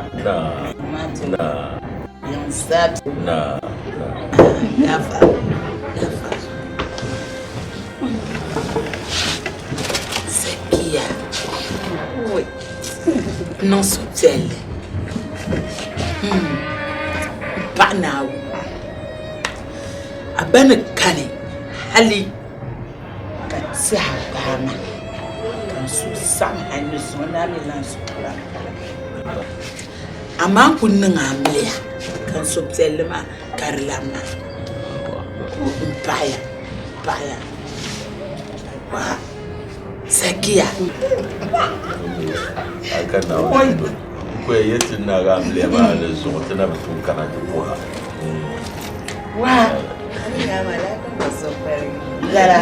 Maa bɛ yiŋ zaa bɛ gaafara gaafara. Zakiya niŋ suhupiɛlli n paɣi Naawuni a ba ni kani hali ka tɛha gbaai ma ka n suhu saɣim hali ni zuŋɔ naa mi lan suhuri a amaa n ku niŋ amiliya ka n suhupiɛlli maa ka di lan maa n paɣiya paɣiya waa Zakiya. A ka Naawuni n ku yɛn yɛli ti ni naagi amiliya maa ni zuŋɔ ti na bi tooi kana ti puhi a. Waa lala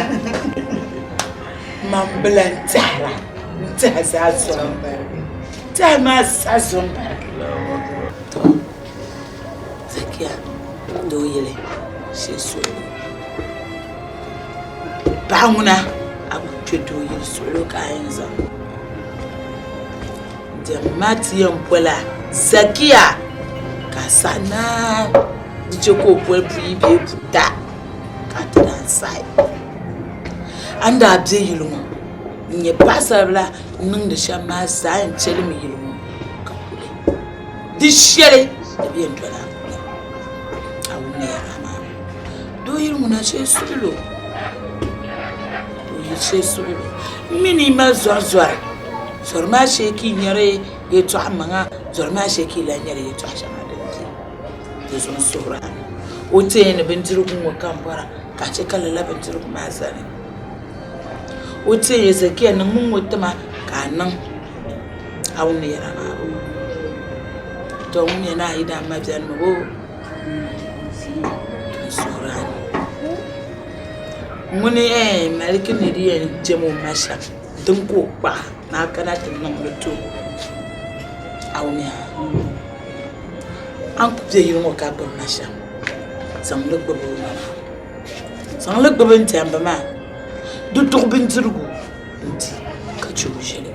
man bila n tɛhira n tɛha zaa zom tɛha maa zaa zom barigi. To Zakiya doo yili shee suɣulo paɣa ŋuna a ku kpe doo yili suɣulo ka a yɛn zaŋ diɛm maa ti yɛn boli a Zakiya ka a saɣi naai di chɛ ka o boli buyi bee buta ka a ti daa saɣi a ni daa be yili ŋɔ n-nyɛ paɣisaribila n-niŋdi shɛm maa zaa yɛn chɛlimi yili ŋɔ ka kuli di shɛli di bi yɛn doli a kuli a wum ni yɛra maa doo yili ŋuna shee suɣulo doo yili shee suɣulo m mi ni yi mali zɔri zɔri zɔri maa shee ka yi nyɛri yɛltɔɣa maŋa zɔri maa shee ka yi lahi nyɛri yɛltɔɣa shɛŋa din be di zuɣu n suhuri a o teei ni bindirigu ŋɔ ka n bɔra ka a chɛ ka lala bindirigu maa zani o teei Zakiya niŋmi ŋɔ tima ka a niŋ a wum ni yɛra maa to ŋun nyɛ naa yi daa ma bɛni mi o n suhuri a ŋuni maliki ni di yɛn jɛm o ma shɛm din ka o kpaɣa ni a kana ti niŋli ti o a wumya a ni ku bɛ yili ŋɔ ka gbubi ma shɛm zaŋmi gbubi o ma maa zaŋli gbubi n diɛmbu maa di duɣu bindirigu n di ka chɛ o ʒili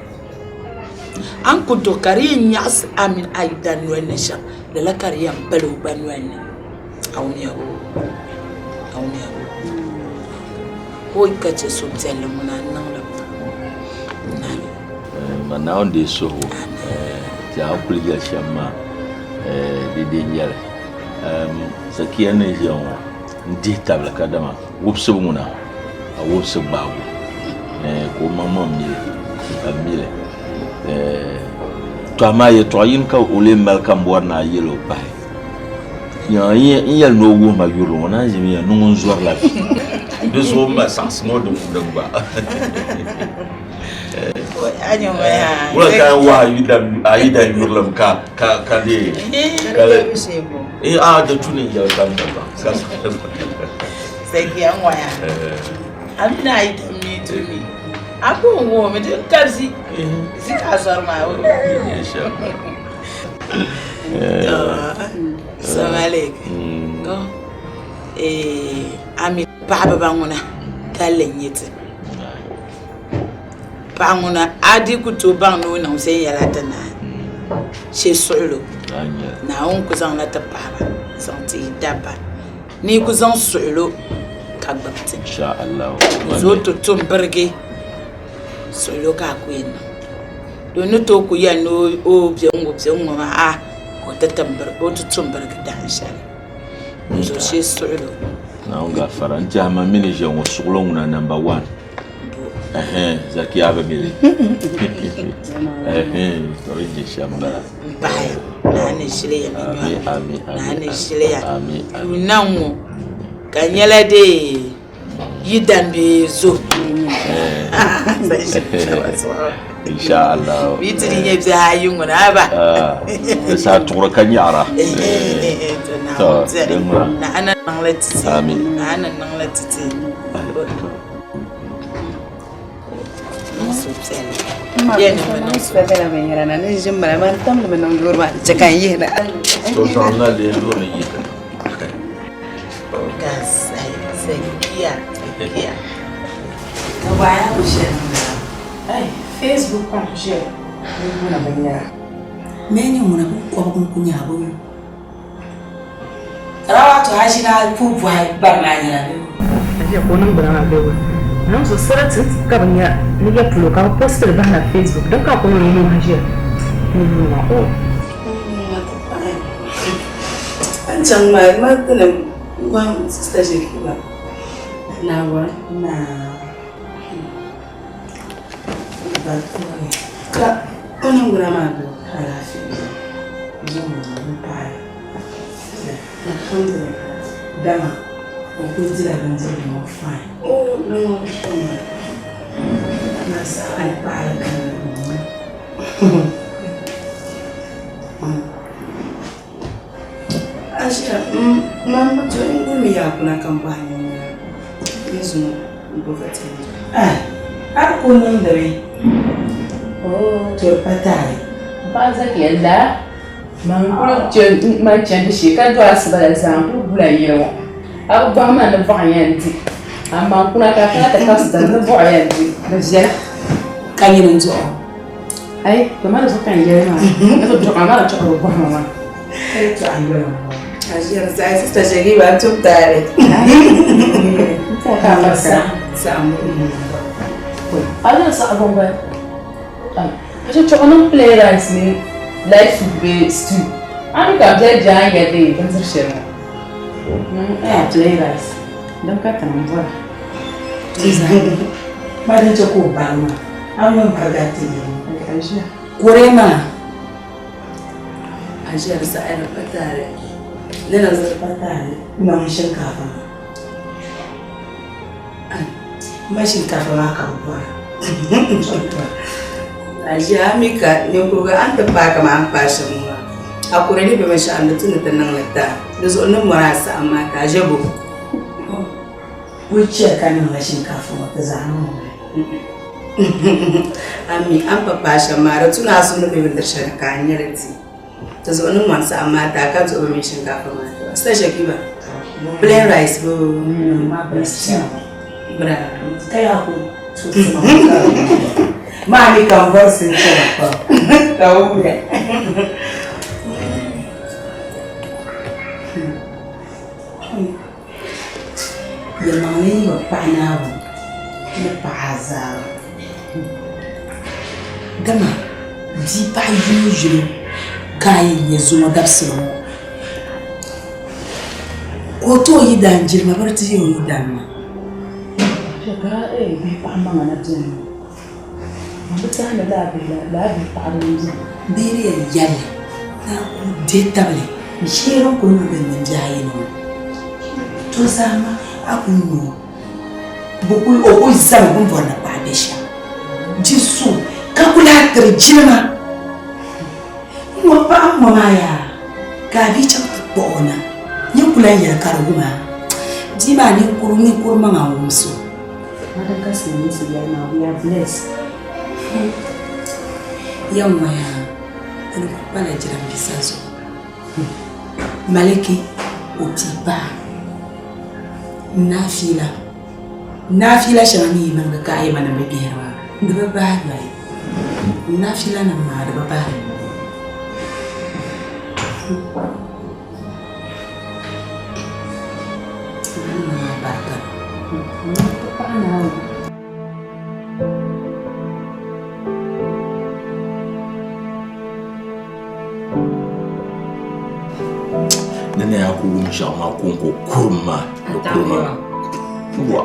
A ni ku duɣi ka di yɛn nyaɣisi a mini a yidana noli ni shɛm, lala ka di yɛn pali o gba noli ni. A wumya boo? A wumya boo? O yi ka chɛ suhupiɛlli ŋuna n-niŋ li pam. Naawuni. Ma Naawuni deei suhigu ti a ni kuli yɛli shɛm maa dɛdɛ n-nyɛ li. Zakiya ni ʒiya ŋɔ n-dihi tabili kadama wubisibu ŋuna a wubisi gbahigu ka o maŋmaŋ mi li ka m mi li. Tɔ amaa yɛtɔɣ yini ka o lee mali ka m bɔri ni a yɛl o pahi. N yɛli ni o wuhi ma yurili ŋɔ naan ʒimi ya ni ŋun zɔrila vi. Di zuɣu m ma saɣisi ŋɔ din gba. Wula ka n wahi a yidan yurilim ka ka dee ka li a di tu ni n yɛli ka n Dagbaŋ. Zakiya ŋɔya a mini a yidan mi tu mi a ku n wuhimi di kabisi zi ka a zɔri maa o. Salaam alaikum. A mi paɣaba ba ŋuna talli n-nyɛ ti. Paɣa ŋuna a di ku tooi baŋ ni o niŋ viɛnyɛla ti naai shee suɣulo. Naawuni ku zaŋla ti paɣaba n-zaŋ ti yi dabba ni yi ku zaŋ suɣulo ka gbubi ti. Di zooi ti tum birigi suɣulo ka a ku yɛn niŋ. Doo ni tooi ku yɛli ni o be ŋ-ŋɔ be ŋ-ŋɔ maa a ka o ti tum birigi dahin shɛli. Di zuɣu shee suɣulo. Naawuni gafara n tɛha man mini ʒiya ŋɔ suɣulo ŋuna number one. Zakiya bi mi li. To di nyɛ shɛm bala. N paɣi naa ni ʒili ya mi Ami naa ni ʒili ya. Ami Yuuna ŋɔ ka nyɛla dee yi dan bee zo. Insha Allah. Bi ti di nyɛ bihi ayi ŋuna aba. Di saha tuɣiri ka nyaɣira. To naa ni niŋli titi. Ami. Naa ni niŋli titi. Mɛ ni ŋuna binkɔbigu n-ku nyɛ a bɛ Rawa to a ʒini a puhi bɔhi bari maa nyɛla bɛ. A ʒiya ka o niŋgbuna maa bɛ o niŋ so sarati ka bi nya ni ya polo ka bi posti li bahina Facebook din ka ku niŋ ŋun ʒiya ni yuuni maa o. An chaŋ maa ma dini n-gɔhim Sista Shekiba. Naawuni. Naa. Ka o niŋgbuna maa be o alaafee ni? Alhamdulillah. Dama o kuli dila bindirigu ŋɔ fine. Ali paɣili kanna. Aisha, man bi to n guli mi yaa kuna ka n bɔhi niŋ n zuŋɔ n bo ka ti Ah, a ku niŋdimi. Oh, to pa taali. Paɣa Zakiya la man kuli chɛ man chandi shee ka do asiba la zaa n kuli gula yili ŋɔ a bi bɔhi ma ni buɣa yɛn di amaa n kuna ka a kana ti kabisi dini ni buɣa yɛn di di viɛla. Ka nyini n duɣi o. Ai, to ma di zuɣu ka n yɛli maa ni bi duɣi amaa di chuɣu bi bɔhi ma maa. Chuɣu niŋ plain rice mini light soup bee stew. A mi ka bɛ jaan ya dee bindiri shɛli ŋɔ. Plain rice din ka tiŋ m-bɔra. Ma din chɛ ka o bari maa, a mi n-pirigi a ti yɛli. Kore maa. A ʒiɛri saɣiri pa taali ni na ziri pa taali niŋ shinkaafa maa. Ma shinkaafa maa ka bɛ bɔra. A ʒiya a mi ka ninkurigu a ni ti paai kamani a ni paai shɛm ŋɔ maa, a kuri ni be binshɛɣu ni ti ni ti niŋ li ti a. Di zuɣu ni mɔri a saɣim maa ka a ʒe bo. Kuli chɛ ka niŋla shinkaafa ŋɔ ti zaŋ niŋ o ni. A mi a ni pa paai shɛm maa di tu ni a suhu ni be bindiri shɛli ni ka a nya li di. Di zuɣu ni mɔri saɣim maa ti a ka duɣi mini shinkaafa maa ti ba. Sista Shakiba, plain rice bee stew bira. Maa mi ka n bɔri sinchana pam ka o wuya. Yɛlimaŋli yi bi paɣi Naawuni ni paɣi a zaa. Dama bia paɣa yino yino ka a yɛn nya zuŋɔ dabisili ŋɔ ka o ti o yidana jilima bɛ di ti yɛn o yidana maa. Bee di yɛn yɛli ni a ku dihi tabili n-shee din kuli niŋ bɛ ni bihi ayi ni ŋɔ, to zaa maa a ku nya o o kuli zami bɛ ni bɔri ni paɣa be shɛm di so ka ku lahi tiri jilima n-ŋɔ paɣa n-ŋɔ maa yaa ka a bia chaŋ ti kpuɣi o na nyin ku lahi yɛli ka di wum a bia maa ninkuri maŋa n-wumsi o. Madam ka silimiinsi yɛli maa, we are blessed. Ya ŋɔ yaa, ti ni kuli pala jirambisa zuɣu. Maliki o pii paai N-naai fiila. N-naai fiila shɛŋa mi yi niŋdi ka a yi ma ni bi gbihiri maa, di bi bahi noli. N-naai fiilanima maa di bi bahi noli. Ni na yaa ku wum shɛŋa maa kɔŋko kurim maa di kurim maa wa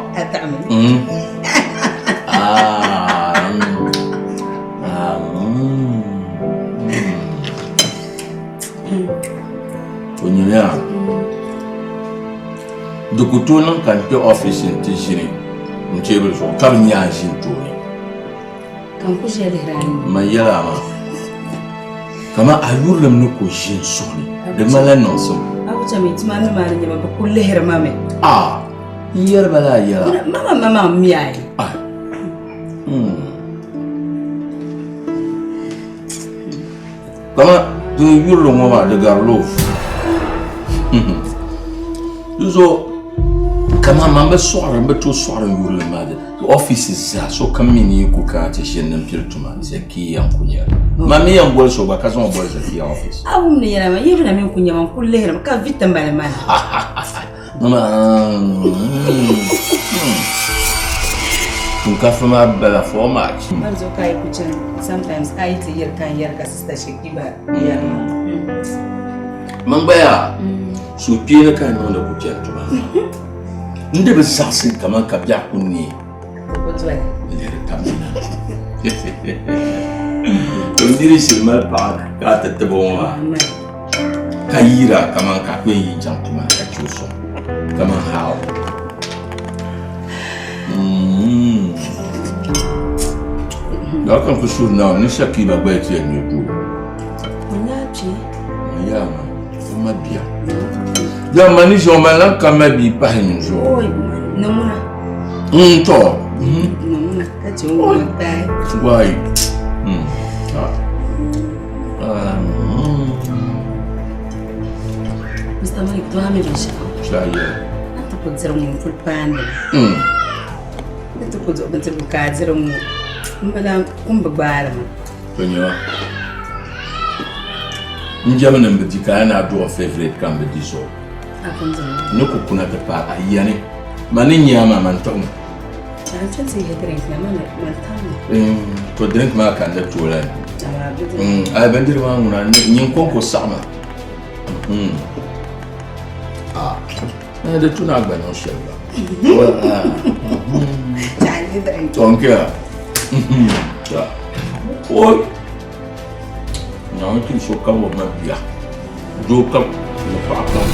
O nyamiya di ku tooi niŋ ka n kpe ɔfisi nti ʒini n teebuli zuɣu ka bi nya a ʒi n tooni. Man yɛli a maa kaman a yurilim ni ku ʒi n suhu ni di ŋmanila niŋsim. Aa n yɛri ba la a yɛla. Kama din yurili ŋɔ maa di gari loof. Di zuɣu kaman man bi sɔɣiri n bi tooi sɔɣiri n yurili maa di. Ɔfiisi zaa sokam mi ni yi ku kana ti ʒini ni m-pili tuma, Zakiya n-ku nyɛ li. Man mi yɛn boli so gba ka zaŋ o boli Zakiya ɔfiisi. A wum ni yɛla maa, yi bi na mi n-ku nya ma, n kul lihirimi ka vi ti mali ma na. Shinkafa maa bala for much. Mali zuɣu ka a yi ku chani, sometimes a yi ti yiri ka n yɛri ka sista Shekiba yɛri ma. Man gba yaa, suhukpeeni ka n niŋdi ku chani tuma. N di bi zaɣisi kaman ka biɛɣu ku neei. Ku doli. N-lihiri tab nina. To n niri shiri mali paɣa ka a ti tibi o ŋɔ maa ka yiira kaman ka a kpe n-yi n-chaŋ tuma ka che o sɔŋ kaman how. Daa ka n ku suhi Naawuni ni Shakiba gba yi ti yɛn nya doo. O nya kpee. O yaa maa. O ma bia. Yaa ma ni zuɣu ma lan ka ma bia pahi n zuɣu. Ni ŋuna. N tɔ. Ni ŋuna ka chɛ o ŋuna taai. Wai. Mr. Malik, to a mi binshɛɣu. Shɛli. A ti ku diri ŋun kuli paandi. A ti ku duɣi bindirigu ka a diri ŋɔ. M bi lan kum bi gbaali ma. To nyɛma. N jɛmi ni n bi di ka a ni a duɣi favourite ka n bi di zuɣu. N ni ku kuna ti paai a yiya ni. Ma ni nya a maa, man tiɣimi. To drink maa ka n ni tooi la ni. Ai bindirigu maa ŋuna nyin kɔŋko saɣima. Di tu ni a gba niŋ shɛli gba. To n kaya. Oi. Naawuni tim sokam o mabia, doo kam ni paɣa kam.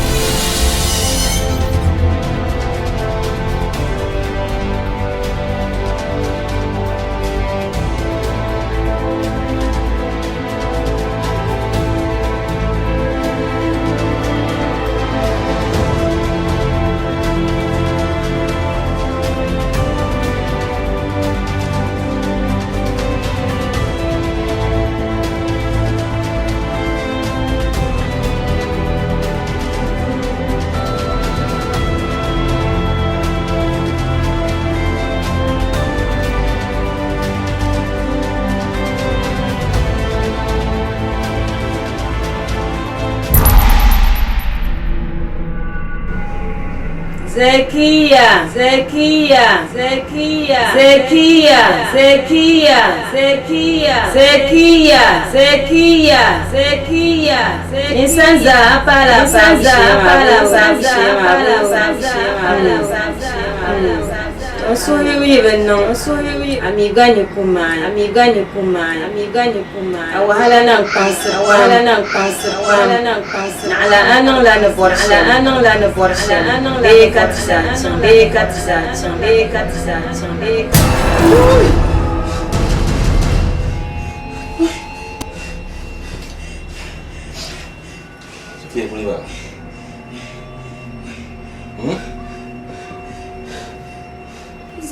Zekiya, Zekiya, Zekiya, Zekiya, Zekiya, Zekiya, Zekiya, Zekiya, Zekiya, Nisan zaa pala Nisan zaa pala pala pala. N suhu yi bi niŋ, n suhu yi, a mi gba ni ku maai, a mi gba ni ku maai, a mi gba ni ku maai. A wahala na n-kpaŋsi a wahala na n-kpaŋsi a wahala na n-kpaŋsi. Naɣila a niŋla ni bɔri shɛli, a niŋla ni bɔri shɛli, a niŋla bee ka ti zaa chaŋ, bee ka ti zaa chaŋ, bee ka ti zaa chaŋ, bee ka.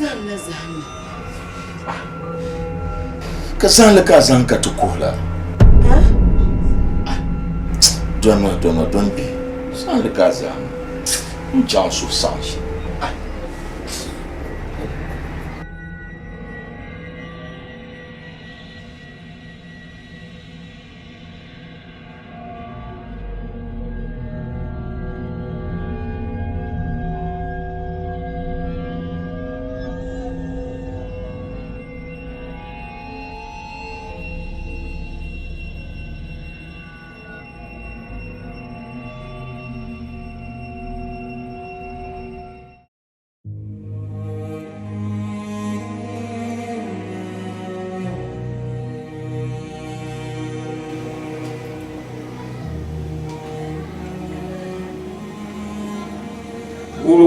Zahim la zahim ni. Ka zahim ka a zaŋ ka ti kuhi la. Dɔni maa dɔni maa dɔni bihi. Zahim ka a zahim. N chaŋ suhu saɣim shɛm.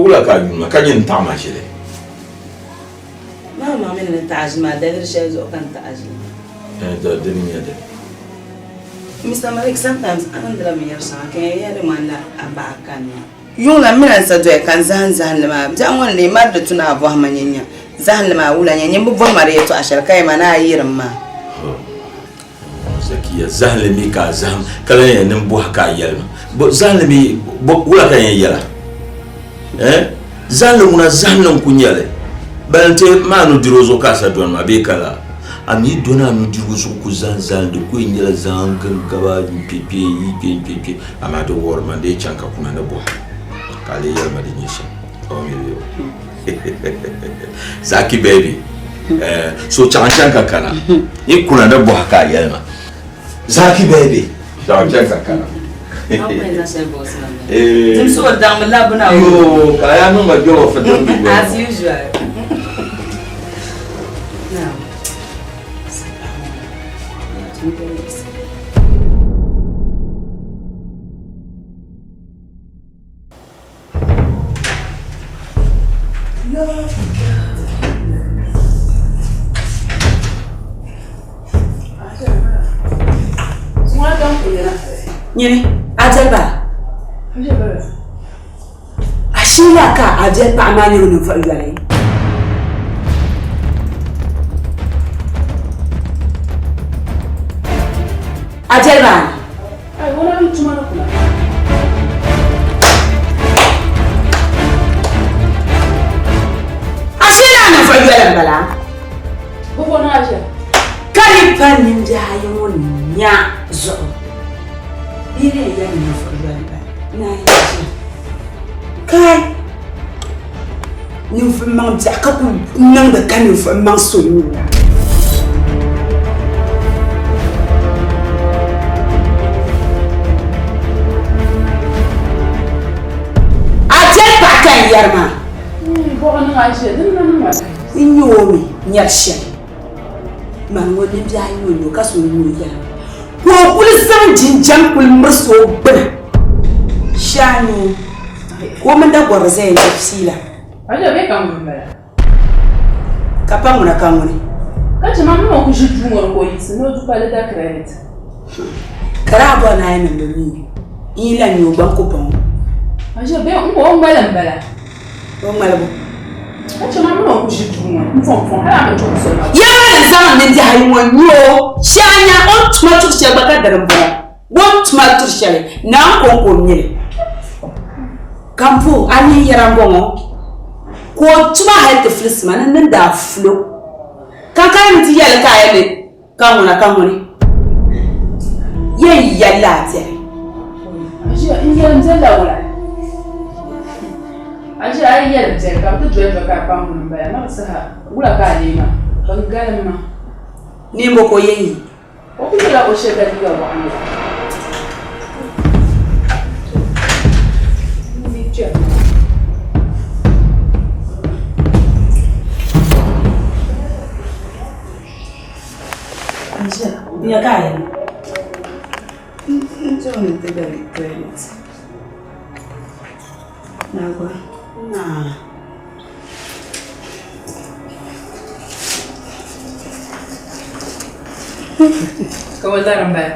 Wula ka a yuuna ka nyini taɣi ma ʒili? Maa maa mini ni taɣi ʒili maa daliri shɛli zuɣu ka n taɣi ʒili. Dini n-nyɛ dini? Mister Malik, sometimes a niŋdila binyɛr shɛŋa ka yɛn yɛli di ŋmanila a baɣa kanna. Yuŋ la m mi na n-sa doya ka n zahim zahimli maa. Biɛɣu ŋɔ n-lee mali di tu ni a bɔhi ma nyin nya zahimli maa wula nya? Nyin bi bɔhi ma di yɛtɔɣa shɛli ka yɛn ma ni a yirim maa. Zakiya, zahimli mi ka a zahim ka lan yɛn ni m bɔhi ka a yɛli ma. Bɔ zahimli mi bɔ wula ka n yɛn yɛl a? Eh? Zahimli ŋuna zahimli n-ku nyɛ li. Balinte maa nudirigu zuɣu ka a sa dɔni maa bee ka laa? A mi yi dɔni a nudirigu zuɣu ku zani zani di ku yɛn nyɛla zaŋ gingaba n-kpe kpe yi kpe n-kpe kpe amaa di wuhiri ma n dee chaŋ ka kuna ni bɔhi ka a lee yɛli ma di nyɛ shɛm. O mi bee o? Zaki baby, eh, so chaŋ n-chaŋ ka kana. Yi kuna ni bɔhi ka a yɛli ma. Zaki baby, chaŋ n-chaŋ ka kana. Yo, ka a yaa niŋ ma jollof din bi yɔli. As usual. Now, Nyini, a viɛli ba? A sheela ka a viɛli paɣa maa nyɛ ninvuɣ yɔli? A viɛli ba? A sheela a ninvuɣ yɔli m-bala? Ka di pa nimbihi ayi ŋɔ nya zuɣu bee di yɛn yɛli ninvuɣ yɔli bala n-naan yi ʒiya. Kai! Ninvuɣ maŋ biɛɣu ka ku niŋdi ka ninvuɣ maŋ so n-nyɛ o la. A biɛri paɣa ka n yɛri maa. N nya o mi nyari shɛli. Mani ŋɔ nimbihi ayi ŋɔ n-nyɛ o ka so n-nyɛ o yɛla. Ka o kuli zaŋ jinjam kuli mirisi o gbuni. Shee a nya o ka o mini dagɔrili zaya n-di fiila. Ka pa ŋuna ka ŋuni. Ka chɛ ma mini o ku ʒi duu ŋɔ ni ka o yiɣisi ni o du palli da credit. Ka daa bɔri ni a yi niŋ bi mi n yi lan nya o gba n ku bɔŋ o. Aʒe bee n o ŋmali m-bala. O ŋmalibu. Ka chɛ ma mini o ku ʒi duu ŋɔ ni m-fɔŋ fɔŋ hal a mi tuhi so maa. Ya maa ni zaŋ n nimbihi ayi ŋɔ nya o shee a nya o ni tuma tuhi shɛli gba ka dini m-bɔŋɔ. O ni tuma tuhi shɛli Naawuni kɔŋko n-nyɛ li. Ka m bo a ni yɛra m-bɔŋɔ, ka o tuma hal ti filisi ma ni n ni daa fulo, ka n kana ni ti yɛli ka a yɛli ni ka ŋuna ka ŋuni yɛn yɛlila a biɛri. Aʒia, n yɛlim biɛri la wula? Aʒia, a yi yɛlim biɛri ka bɛ ti doli doli ka di pa ŋuni m-bala, ma di saha wula ka a leei ma? Bɛn galim ma. Neen bɔ ka o yɛn yi? O kuli yɛla o shɛli liiga waɣinli. Ya ka a yɛli? N zaŋ ti dali toilet. Nagwa. Naa. Ka o lari m-bala.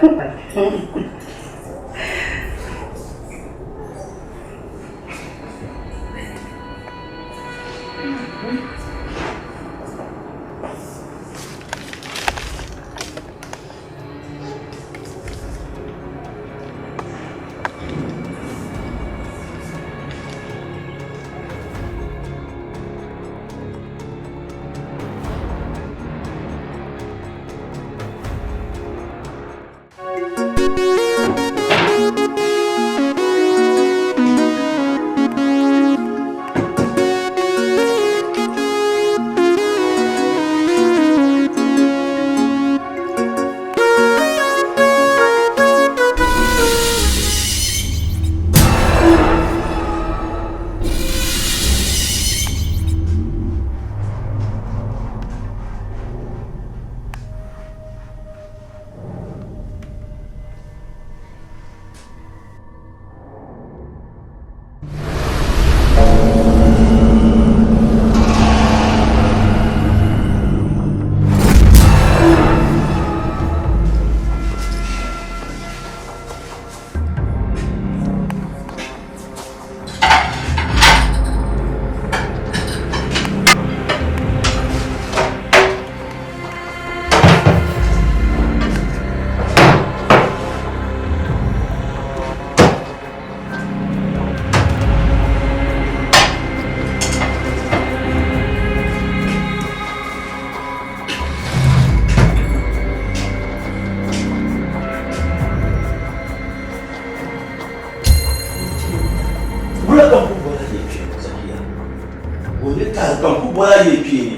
ka n ku boli a yɛli kpeeni.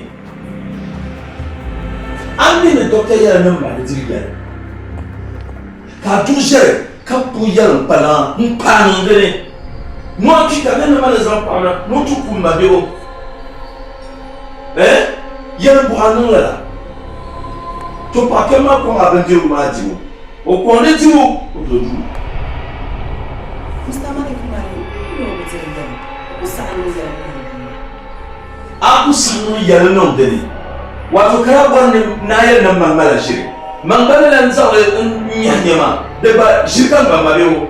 A mi ni dɔkta yɛla ni m ma di diri yɛli, ka a duɣi ʒɛli ka kpuɣi yɛli n kpalaŋa m-paai niŋ di ni. Noo kpi ka bɛ ni ma ni zaŋ paɣa na ni o ti ku m ma bebo. Eh? Yɛli buɣa niŋ lala. To paɣa kpɛm maa kɔŋ a bindirigu maa dibu. O kɔŋ di dibu o do duu. Mister Malik maa ni o bi diri yɛli, o ku saɣi niŋ yɛli niŋ di ni. A ku saɣi niŋ yɛli niŋ di ni. Wato ka daa bɔri ni naa yɛli ni man ŋmala ʒiri. Man gba ni lan zaŋ li n-nyahi nɛma, di gba ʒiri ka n gba ŋma bee o?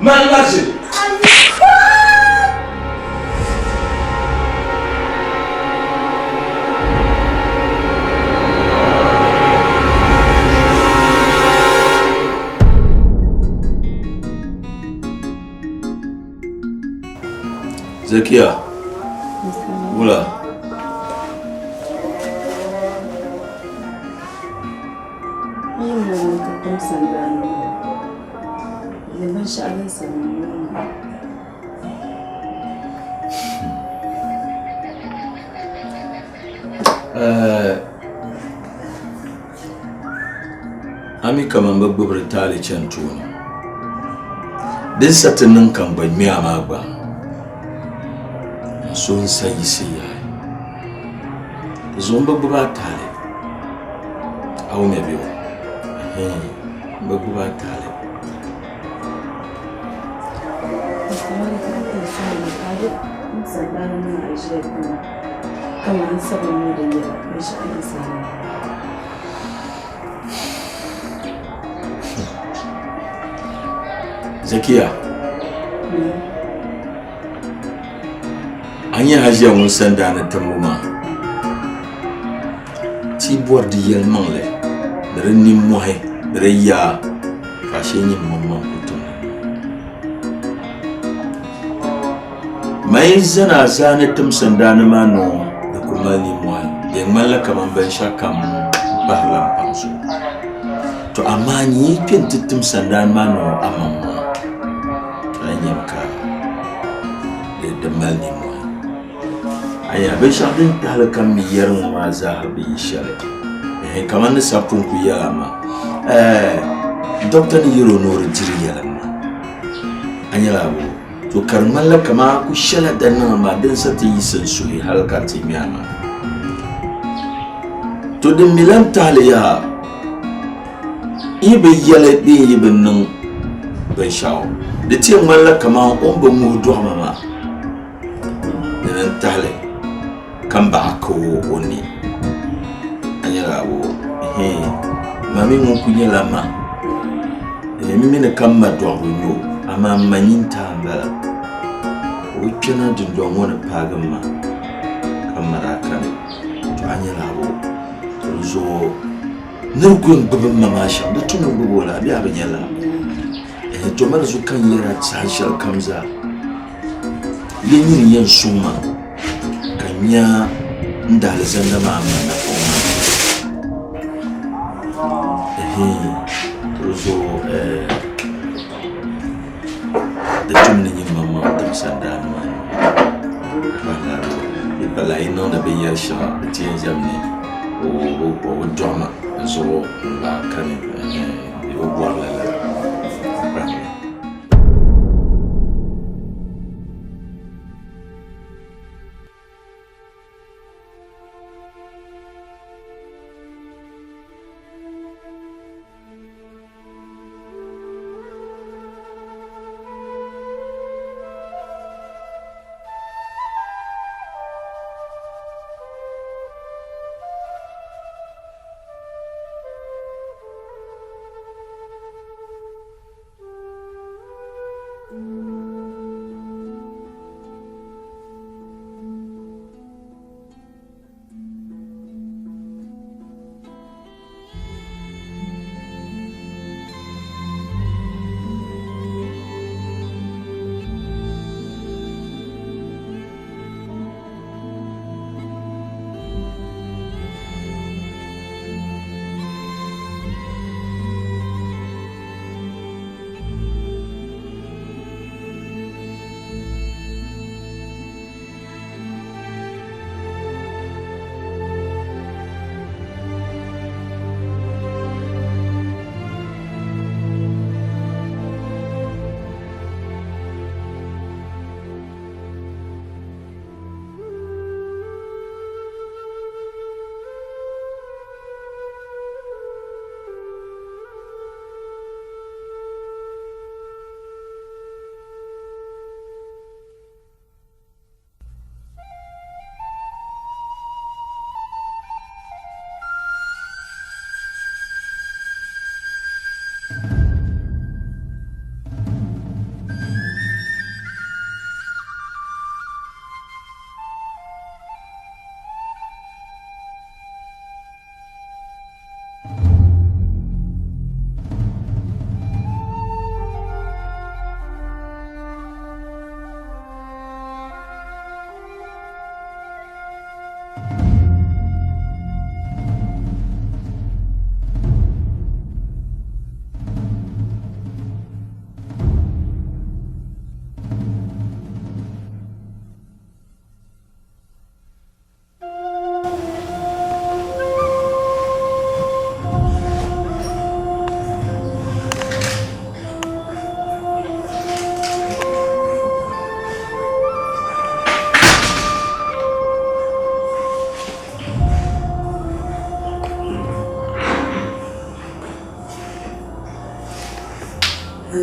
Man ŋma ʒiri. Zakiya, wula? A mi kaman bi gbubiri taali chani tooni. Din sa ti niŋ ka n gba ŋme a maa gba, n suhu n-sa yiɣisi yaai. Di zuɣu m bi gbubi a taali. A wumya bɛ o? Ɛhɛn, m bi gbubi a taali. Zakiya, a nyɛ haʒiya ŋun sandaani timbu maa, ti bɔri di yɛlimaŋli ni di nimmɔhi ni di yaa ka a shee nyin maŋmaŋ ku tim li. Man yi zani a zaani tim sandaani maa ni ŋɔ, di ku mali nimmɔhi, di yɛn ŋmanila kaman binshɛɣukam m-pahirila m paɣa zuɣu. To amaa nyin yi kpe nti tim sandaani maa ni ŋɔ amaŋmaŋa, a ni nyami ka di mali nimmɔhi. Aya, binshɛɣu din tahili ka m mi yɛri ŋɔ maa zaaha bi yi shɛli. Ɛhɛn, kaman ni sa pun kuli yɛli a maa, ɛɛ, dɔkta ni yɛl o ni o di diri yɛlim ma. A nyɛla a bo? To ka di ŋmanila kaman a ku shɛla da niŋ a maa din sa ti yiɣisi n suhi hal ka ti ŋme a maa. To din mi lan tahili yaha, n yi bi yɛli bee n yi bi niŋ binshɛɣu, di ti yɛn ŋmanila kaman o ni bi ŋuhi dɔɣi ma maa. Dini n-tahili ka m baɣa ka o ni. A nyɛla awo? Ɛhɛn, ma mi ŋun kuli nyɛla ma. M mi ni ka m ma dɔɣibu n-nyɛ o, amaa m ma nyintaa m-bala. O bi kpɛna dundɔŋ ŋɔ ni paagi m ma ka m ma daa kani. To a nyɛla awo? To di zuɣu ni di ku yɛn gbubi m ma maa shɛm, di tu ni n gbubi o la bee a bi nya lala? Ɛhɛn, to ma di zuɣu ka n yɛra saha shɛli kam zaa. Yi nyini yɛn suŋ ma ka n nya n daalizanda maa m ma napɔŋ maa ni. Ɛhɛn, to di zuɣu di tum ni nyin maŋmaŋ tim sandaani maa ni. Yi pa lahi yi niŋdi binyɛr shɛŋa di ti yɛn ʒɛmi ni o bi dɔɣi ma n zuɣu m ba kani ɛhɛn yi bi bɔri lala.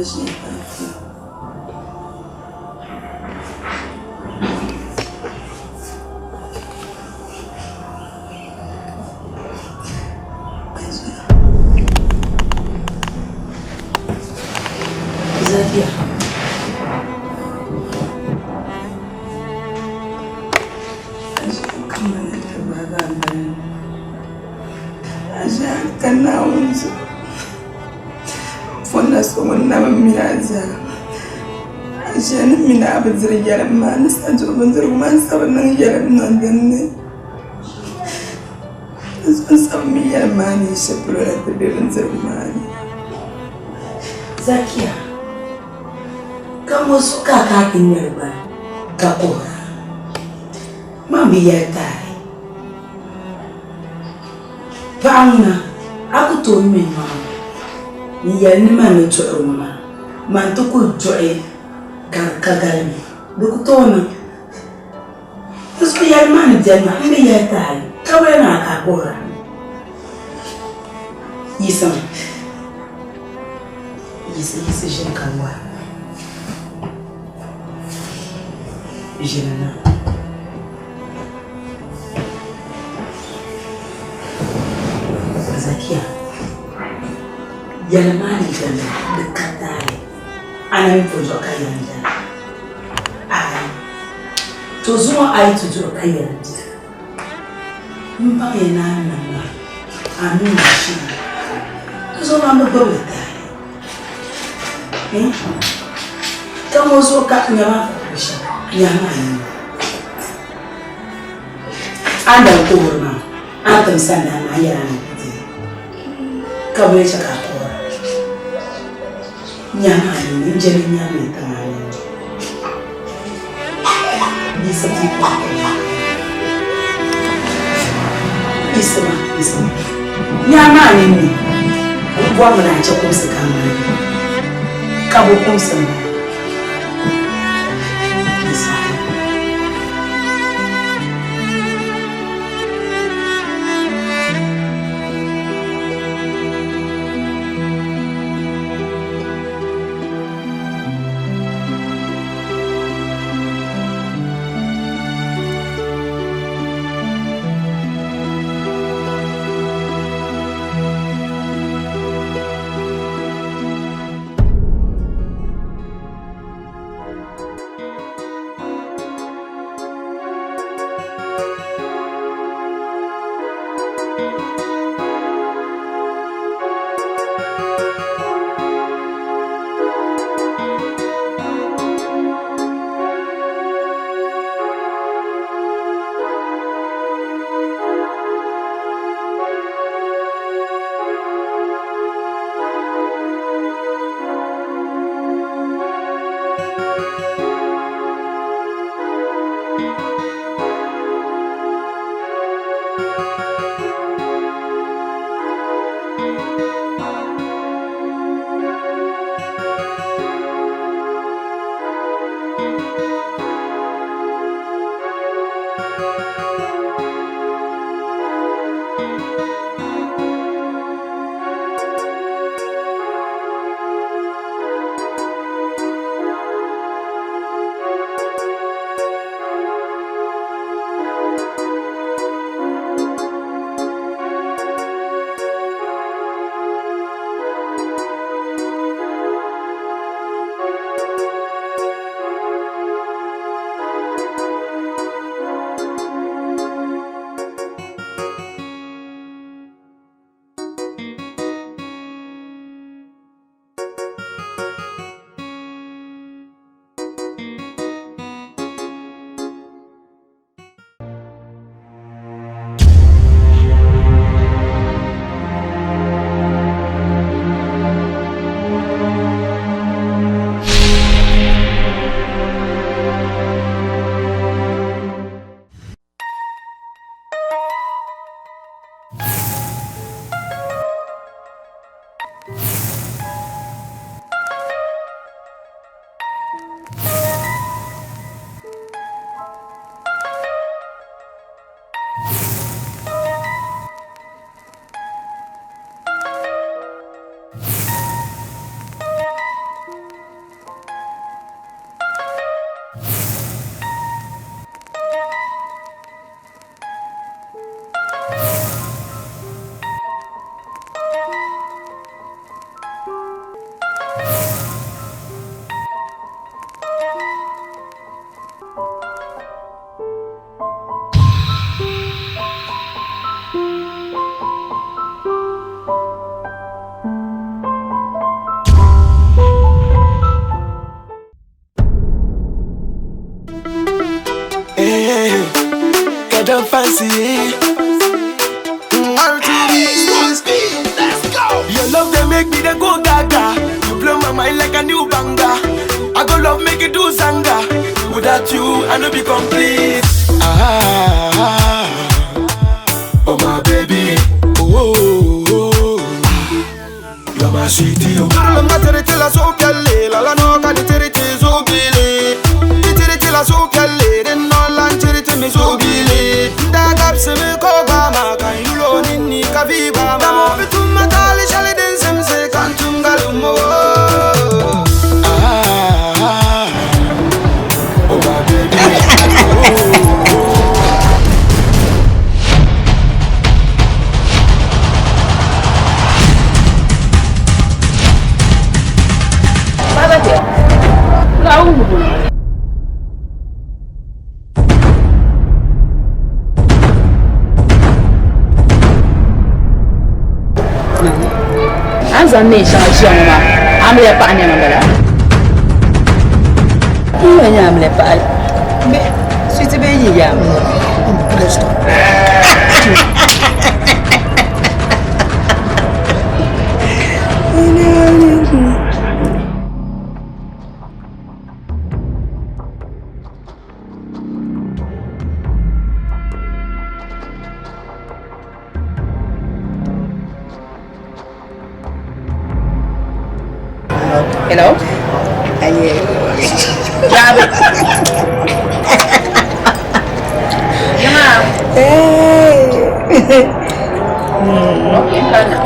ʒini lafiya. Zakiya. Ka Naawuni zuɣu fɔnda so ŋun na bi mi a zaa a ʒiya ni mini a bi diri yɛlim maa ni sa duɣu bindirigu maa n sa bi niŋ yɛlim niŋ dinni di zuɣu n sa bi mi yɛlim maa ni yi shɛli polo na ti be bindirigu maa ni. Zakiya, ka ŋɔ so ka a kana ti ŋmɛri gbana ka kuhira? Man bi yɛli taali. Paɣa ŋuna, a ku tooi ŋme nyɔɣu n-yɛli ni man ni duɣiri ŋɔ maa, man ti ku duɣi ka di ka galimi. Di ku tooi niŋ. Di zuɣu yɛli maa ni beni maa, m bi yɛli taali, ka wula ni a ka a kuhira? Yiɣisimi. Yiɣisi, yiɣisi ʒini ka n bɔra. Ʒini na. Zakiya, yɛli maa ni beni di ka taali. A na mi pun zuɣu ka yɛli beni. Aai, to zuŋɔ a yi ti duhi ka yɛli beni. M baŋ ya ni a ni niŋ maa, a mi ni shee. Di zuɣu maa mi gbubi li taali. Ka ŋɔ zuɣu ka nya maa ka kuli shɛm, nya maa yi. A ni daa kuhiri maa, a ni tim sandani maa, a yɛli a ni ku deei. Ka bɛ lee chɛ ka a kuhira. Nya maa yi, n je ni nyari li tiŋa ni. Yiɣisima, yiɣisima. Nyaa maa ninni, n bɔrimi ni a chɛ kumsi kam maa ni, ka bo kumsi m-bala. Yiɣisima. I'm fancy. R2B. Your love they make me they go gaga. You blow my mind like a new banger. I go love make you do zanga. Without you, I no be complete. Ah, oh my baby, oh, oh, oh. you're my sweetie. Oh. Girl, I'm tere la so pialle, la la no ka di tere te zo bile. Di tere te la so pialle, den no lan tere te mi zo bile. Da gap se me ko ba ma kan yulo ninni ka vi ba ma. Da mo bitum matali shale den sem se kan tum galumo. Ah, oh my baby, oh, oh. A ni zaŋ neen shɛŋa ʒiya ŋɔ maa, amiliya paɣa nɛma m-bala? N yɛn nyɛ amiliya paɣa bɛ suti bee yi yaa Hello? Aye. Jaabi. Jama. Hey. Okay, kana.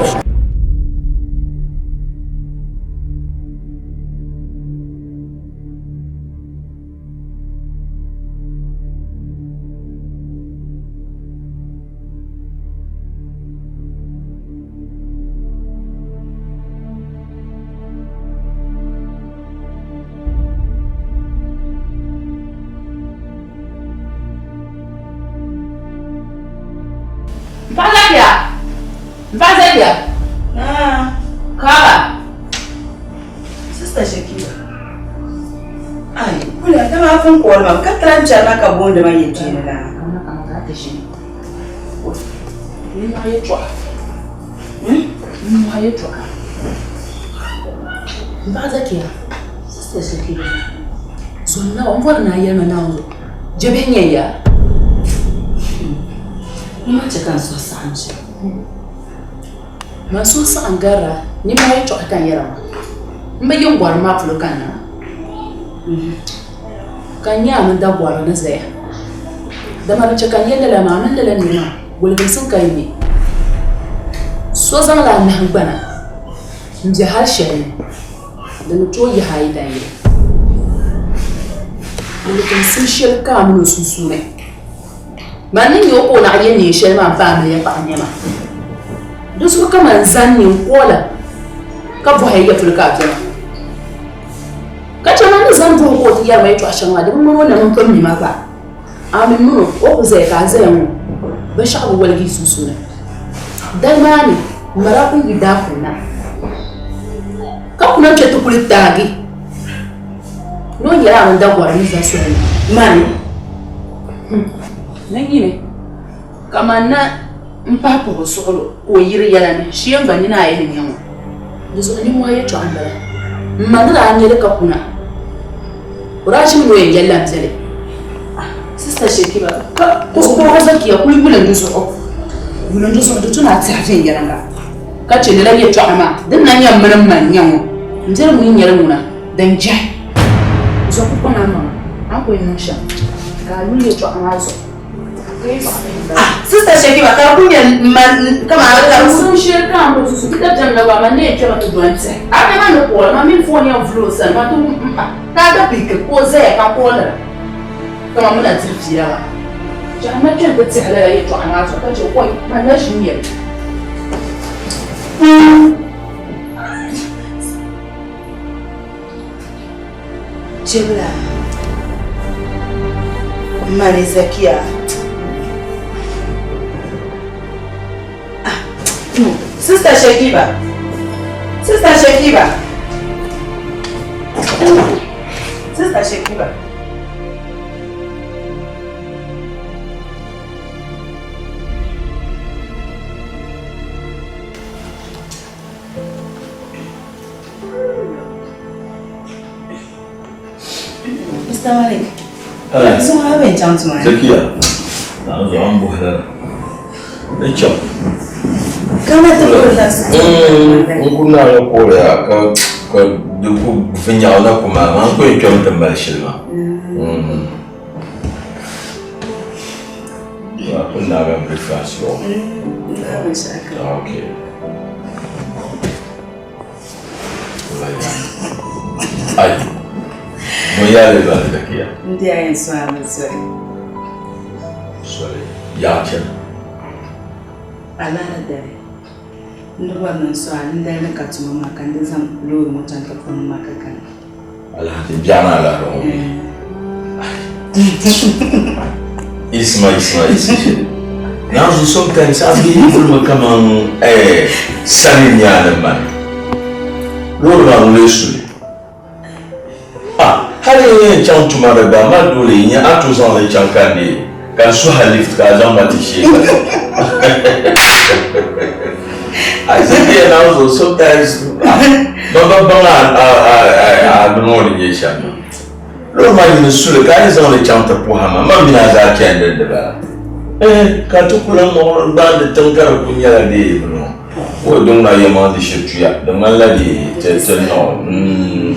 Mpa Zakiya! Mpa Zakiya! Ah, Kaba! Sister Shakira. Ai, kula dama afin kowar ma ka tara na ka bonda ma yɛltɔɣa ni la. Mpa Zakiya! Sister Shakira. Zonna n bɔri ni a yɛli ma Naawuni zuɣu. Jabihi nyɛ ya? N ma chɛ ka n suhu saɣim shɛm. Man suhu saɣim garila ninmɔhi yɛltɔɣa ka n yɛra ŋɔ. M bi yi gɔrim maa polo kanna ka n nya a mini dagɔri ni zaya. Dama di chɛ ka n yɛli lala maa, a mini lala nir maa woliginsim ka yi nya. So zaŋla a nahingbana m-be hal shɛli ni din ni tooi yahi a yi dayili. Woliginsim shɛli ka a min o sunsuuni. Man ni nya o ka o naɣ ye neen shɛli maa m-pa amiliya paɣa nɛma. Di zuɣu ka man zani ni n koola ka bɔhi a ya polo ka a beni. Ka chɛ man ni zani bɔhi o ka o ti yɛri ma yɛtɔɣ shɛŋa maa, di bi ŋmani o na mini pun mi ma gba. A mi min o, o ku zaya ka a zaya ŋɔ, binshɛɣu bi woligi yi sunsuuni. Dali maa ni, m ma daa kul yi daa kunna, ka kuna kpe ti kuli taagi ni o nyɛla a mini dagɔri ni za soli ni. Mani? Ni nyini, ka man na m-pahi puhi o suɣilo ka o yiri yɛla ni shee n gba nini a yi ni nya ŋɔ. Di zuɣu ninmɔhi yɛtɔɣa m-bala. M ma ni daa nya li ka kuna, o daa ʒimi ni o yɛn yɛlila m biɛli. Sister Shekiba, Ka o Zakiya kuli yuli n di zuɣu, yuli n di zuɣu di tu ni a tɛhi viɛnyɛliŋga ka chɛ lala yɛtɔɣa maa din na nyɛ m mini m ma n-nya ŋɔ. M biɛli ŋun yi nyɛli ŋuna, din jɛhi. Zuɣu ku kpaŋ a maŋa, a ni kuli niŋ shɛm ka a yuli yɛtɔɣa maa zuɣu. Ah, Sister Shekiba, ka di kuli nyɛ man kamani ka di Sun shɛli ka n bi susu ti dabiɛm la gba man na yɛn kpɛmi ti dɔni tihi. A bɛ man ni kooli ma mini foon yɛn vuli o sani ma ti wum m pa ka a gba piiki ka o zaya ka koolira kaman mi na diri fiila maa. Jahama kpɛmi ti tihi lala yɛltɔɣa maa zuɣu ka chɛ oi man na ʒi n-nyɛ li. Jibla Mani Zakiya ah, Sister Shakiba Sister Shakiba Sister Shakiba. Mr. Malik. Zuŋɔ a bɛn chaŋ tuma ni. Zakiya, na n zuɣu n buhira ni chaŋ. Kana ti kuli la N ku naanyi kuhiriya ka ka di ku vinyaɣu na ku maa maa n ku yɛn kpɛmi ti mali shili maa. A ku naagi breakfast yɔ. Okay. Ai. Mo yaali ba Zakiya. N di a yɛn sɔŋ a mi soli. Soli. Yaɣa chani. Alaha dali. N di bɔri ni n sɔŋ a dindali ni ka tuma maa ka n di zaŋ loori ŋɔ chaŋ ti puhi m ma ka kana. Alaha ti biɛɣu ni alaha ŋɔ bee? Isma isma isma. Naanzu sometimes a bihi vulimi kaman eh, sani n-nyɛ a ni mani. Loori maa ŋun lee su li. Ah, hali n yɛn chaŋ tuma ni gba, ma doole n-nyɛ a tooi zaŋ li chaŋ ka n deei, ka n suhi a lift ka a zaŋ ma ti shee ka I said, yeah, now sometimes, ah, ba ba baŋ a a a a bini ŋɔ ni nyɛ shɛm. Loori maa nyini suli ka a yi zaŋ li chaŋ ti puhi ma, man mini a zaa chani din di bala. Eh, ka ti kuli muɣiri gbaandi tiŋ ka di kuli nyɛla dee bini ŋɔ. O din ŋuna yɛlimaŋli di shiri tuya, di ŋmanila dee ti ti niŋ mm,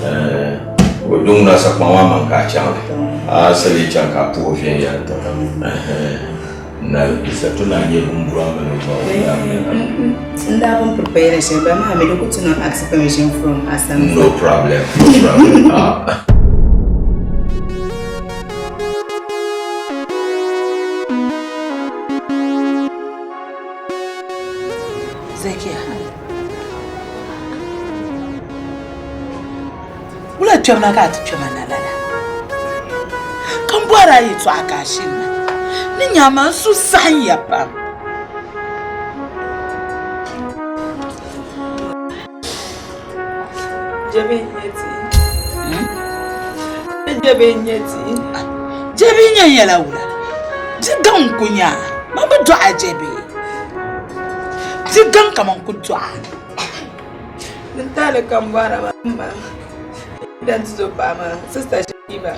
eh, o din ŋuna sakpaŋ maa man ka a chaŋ li. A sa lee chaŋ ka a puhi viɛnyɛlinga. Eh, na sato na nyɛ bumbura mini o ba o daa nyɛla. N daa pun prepare la shɛli, but maa mi di ku tu niŋ ask permission from Asam. No problem, no problem. Ah. Zakiya. Wula kpɛm na ka a ti kpɛma na lala? Ka m bɔri a yɛtɔɣa ka a shini ma. Ni nyaama n suhu saɣim ya pam. Jɛbi n-nyɛ ti. Jɛbi n-nyɛ ti. Jɛbi nyɛ yɛla wula? Di gaŋ n-ku nya a. Man bi dɔɣi a jɛbi. Di gaŋ ka man ku dɔɣi a. Din taali ka m bɔra maa m ma dan ti zo paɣa maa sista Shakiba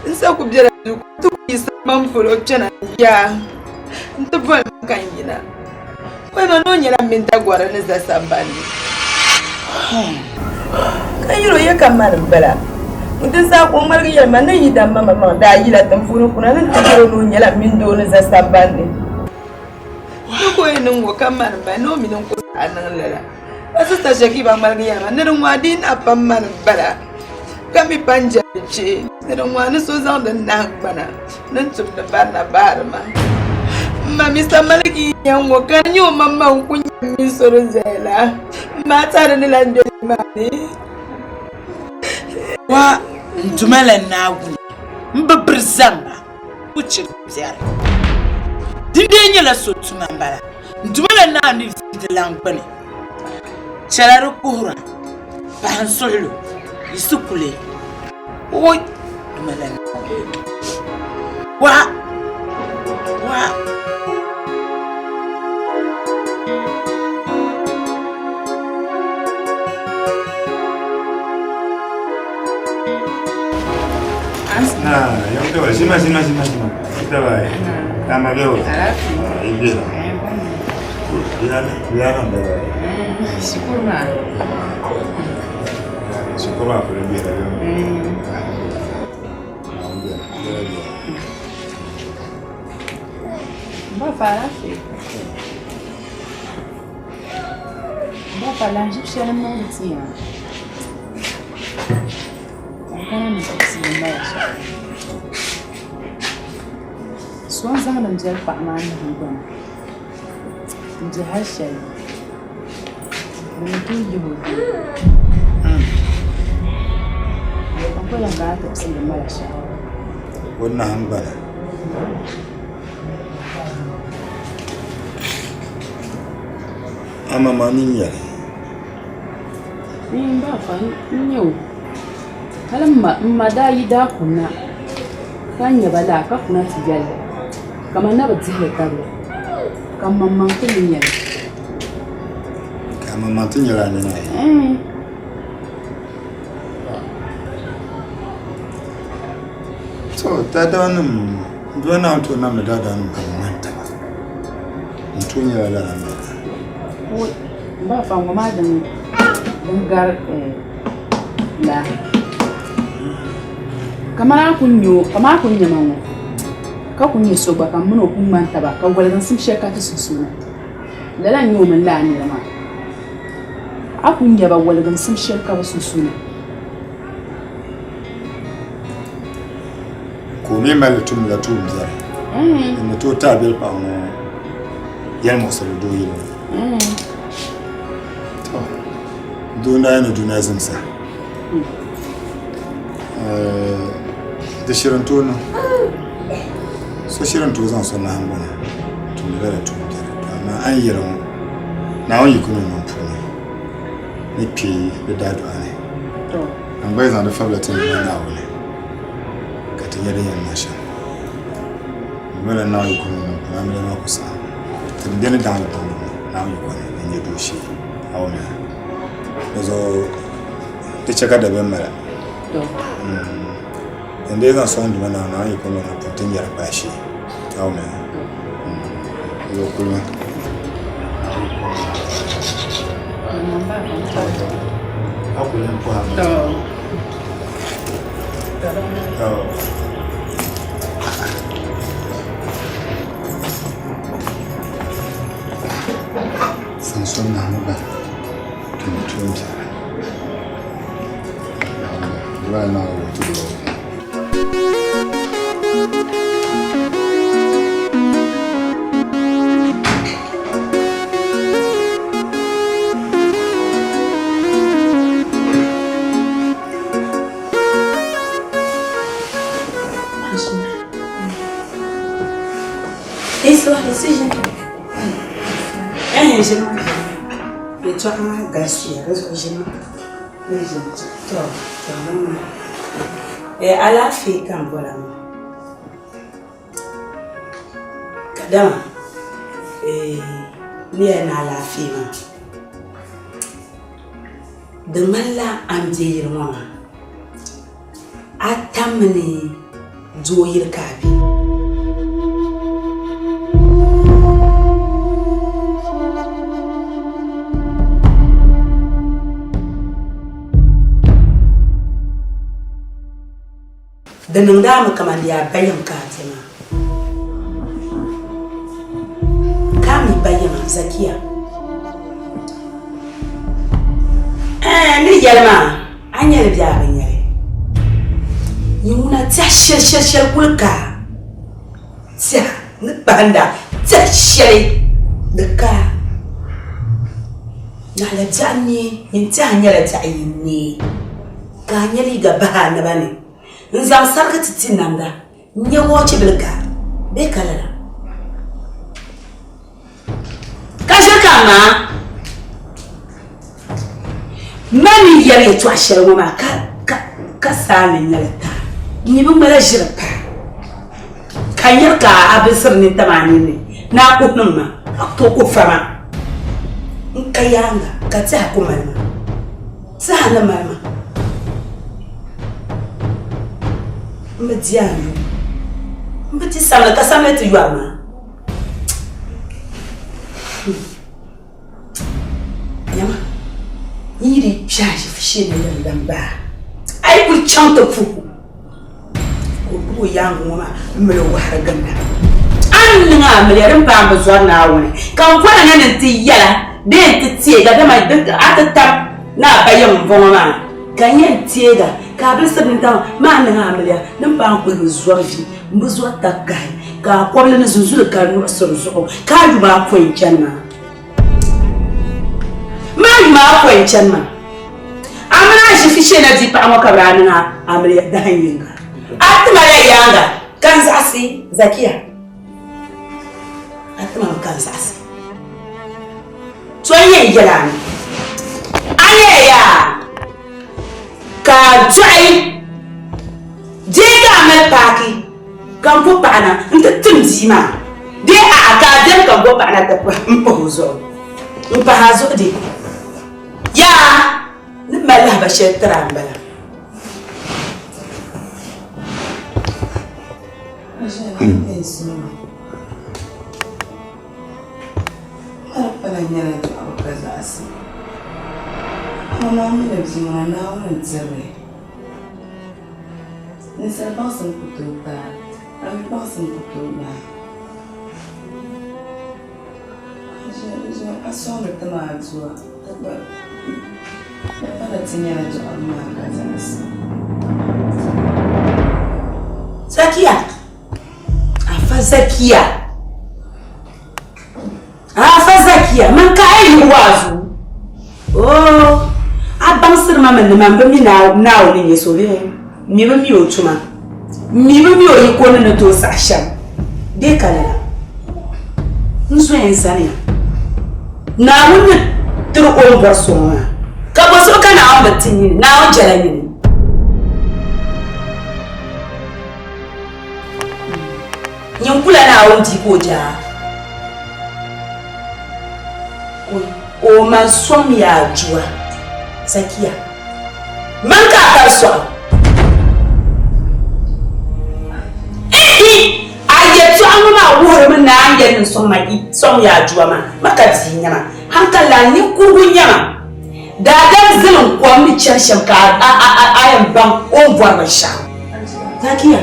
n sa ku bela duu ka ti ku yi sagbani polo kpɛna yaa n ti boli ma ka n yina o ma ni o nyɛla m mini Dagɔri ni za sambani ni ka yɛl o ya ka mani m-bala di zaa ka o ŋmaligi yɛli ma ni yi dan ma maŋ daa yila tiŋ puuni kuna ni n ti yɛl o ni o nyɛla m mini doo ni za sambani ni. Ni ka o yi niŋ ŋɔ ka mani m-bala ni o mi ni n ku saɣi niŋ lala. Ka Sista Shakiba ŋmaligi yɛli ma, Ni di ŋɔ a dii naɣ pam mani m-bala, ka mi pa n-jɛri kpee. Ni di ŋɔ a ni so zaŋdi n nahiŋgbana ni n tumdi barina bahiri ma. M ma Mista Maliki yi nya ŋ-ŋɔ ka di nyɛ o maŋmaŋ n-ku nya m mini so di zaya la, m ma a tɛhi di ni lan be nimaani. Wa n Duuma la Naawuni, m bi biri zamba. Ku chɛ biɛri. Dindee nyɛla so tuma m-bala. N Duuma la Naa ni vi di lan gbini. Chɛla di kuhira, pahi n suhilo, yiɣisi kuli. Ooi! Duuma la Naa. Wa! Wa! Zima zima zima zima. Itabai. Kama leo. Ibira. Bila na mbele. Shukuru ma. Shukuru ma kule bila leo. Ba fa alaafee. Ba fa lahiʒibu shɛli n-niŋdi ti yaa. Ka n kana ni ti ti mali shɛli. So n-zaŋdi m biɛli paɣa maa nahingbana m-be hali shɛli di ni tooi yihi o doo. N ku lan kana ti piigi mali shɛli. O nahingbana. A ma maa ni nyɛ li. N ba fa n nyɛ o hali n ma daa yi daa kunna ka nyɛ ba laa ka kuna ti yɛlli kamani na bi dihili tabili ka n maŋmaŋ ti mi nyɛli Ka a maŋmaŋ ti nyɛla a nina ayi. So daadamanim dua Naawuni tooi namdi daadamanim ka bɛ ŋmani taba. N tooi nyɛla lala m bala. Woi, m ba fa ŋɔ maa din din gari laa. Kamani a ku nya o, kamani a ku nya ma ŋɔ ka ku nya so gba ka m mini o ku ŋmani taba ka waliginsim shɛli ka ti sunsuuni. Lala n-nyɛ o mini lala nira maa. A ku nya ba waliginsim shɛli ka bɛ sunsuuni. Ka o mi mali li tumdila tuumbiɛri. Din ni tooi taai beli paɣa ŋɔ yɛlimuɣisiri doo yili ŋɔ. To, doo n-daa yɛn ni dunia zimsa. Di shiri n-tooi niŋ. So shiri n-tooi zaŋ so nahingu ni tumdi lala tuumbiɛri. Amaa a ni yɛli ŋɔ, Naawuni yiko ni o niŋ puuni ni kpeei di daadua ni. N gba yi zaŋ di fabila ti Duuma Naawuni ka ti nya din yɛn niŋ shɛm. Duuma la Naawuni yiko ni o niŋ puuni amiliya maa ku saɣim. Ti ni be ni daŋ li baŋbu ni Naawuni yiko ni n-nyɛ dooshee. A wumya? Di zuɣu di chɛ ka dabiɛm mali a. Din dii zaŋ sɔŋ Duuma Naawuni, Naawuni yiko ni o niŋ puuni ti ni nya di kpahi shee. A wumya? Di zuɣu kulimi. A kuli n pɔhim. Samson nahi gba tum tuumbiɛri. Lala Naawuni wuhi ti doo. Yɛltɔɣa maa galisiya di zuɣu ʒimi Alaafee ka n bɔra ŋɔ kadama n ni yɛli ni alaafee maa di ŋmanila a ni be yili ŋɔ maa a tammi ni doo yili ka a be. Di niŋdi a mi kaman di a ba yiŋ ka a be maa. Ka a mi ba yiŋa, Zakiya. Ɛɛn, n ni yɛli maa, a nya li bee a bi nya li? Nyin ŋuna tɛha shɛli shɛli shɛli kuli ka a tɛha ni kpahinda tɛha shɛli di ka a. Naɣila biɛɣu neei, nyin tɛha nyɛla biɛɣu yi neei ka a nya liiga bahi a naba ni n-zaŋ sarigi ti ti namda n-nya wɔɔchi bili ka bee ka lala. Ka ʒiri ka maa ma ni yɛli yɛtɔɣa shɛli ŋɔ maa ka saa ni nyɛli taa n mi bi ŋmala ʒiri paa ka nyari ka a bilisiri nintam a ninni ni a kuhi niŋ ma a ku tooi kuhi fa ma n ka yaaŋa ka tɛha ku mali ma tɛha ni mali ma m bi di a nuu m bi di samli ka samli ti yɔri ma. Nyama, n yi di kpe a ʒiishee ni yɛn lan baa, a yi kuli chaŋ ti puhi o, ka o gbubi o yaaŋa ŋɔ maa m-mali o wahiri ginda. A ni niŋ amiliya din paai m bi zɔri Naawuni, ka n kɔna na ni nti yɛl a bee nti teeg a, dama a ti tam ni a ba yiŋ m-bɔŋɔ maa, ka n yɛn teeg a ka a bilisiri nintama maa niŋ amiliya din paai n kuli bi zɔri vi. M bi zɔri takahi, ka a kɔbili ni zunzuli ka nuɣisiri zuɣu, ka a yuma a pɔi n-chani maa. Maa yuma a pɔi n-chani maa. A mini a ʒi fichee na di paɣa ŋɔ ka bɛ daa niŋ a amiliya dahin yiŋga. A ti ma la yaaŋa ka n zaɣisi Zakiya. A ti ma mi ka n zaɣisi. To n yɛn yɛl a mi, a nyɛla yaa ka a dɔɣi Bee ka a mali paaki ka n bo paɣa na nti tim bia maa bee a'a ka a beni ka n bo paɣa na ti m-pahi o zuɣu m-pahi a zuɣu di yaa ni mali lahiba shɛli tiri a m-bala. Mali pala nyɛla dɔɣibu ka zaɣisi. Amaa maa mi ni bia ŋuna Naawuni n-tiri li. Ninsal baŋsim ku tooi paai, a mi baŋsim ku tooi gbaai. A sɔŋdi ti ma adua ka gba di pala ti nyɛla dɔɣibu maa ka zaɣisi. Zakiya! Afa Zakiya! Afa Zakiya, man ka a yi waazu. Oh, a baŋsiri ma mi ni man bi mi Naawuni ni nyɛ so bee? M mi bi mi o tuma. M mi bi mi o yiko ni ni tooi saɣi shɛm. Bee ka lala? N zoya n-zaniya. Naawuni ni tiri o ni bɔri so ŋɔ maa. Ka bɔ zuɣu ka Naawuni bi ti nyini? Naawuni jɛla nyini. Nyin kula Naawuni bia ka o jaa. O man sɔŋmi a jua, Zakiya. Man ka a kari sɔɣu. Ihi! A yɛtɔɣa ŋɔ maa wuhirimi ni a ni yɛli ni n sɔŋmi a jua maa, ma ka bia n-nyɛ ma. Hankali la, ninkurugu n-nyɛ ma. Daadam zilim kom ni chani shɛm ka a yɛn baŋ o ni bɔri binshɛɣu. Zakiya,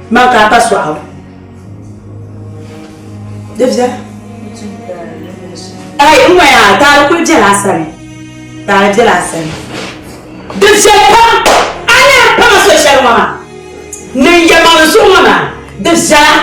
man ka a pa sɔɣu. Di viɛla. Ai, n ŋɔya, taali kuli bela a sani. Taali bela a sani. Di viɛli pam. A ni yɛn pa ma so shɛli ŋɔ maa, ni n yɛlimaŋli zuɣu ŋɔ maa, di viɛla.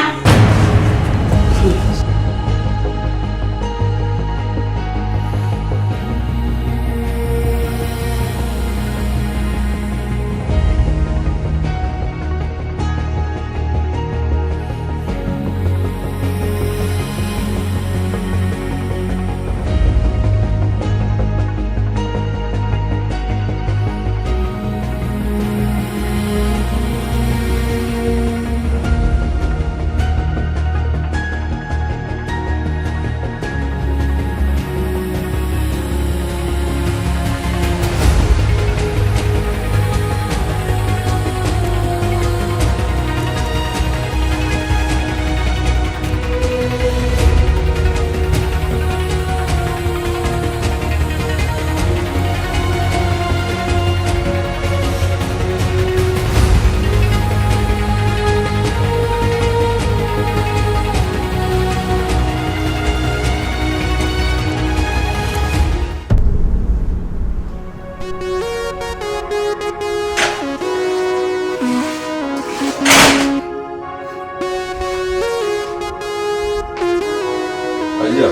Ajiya,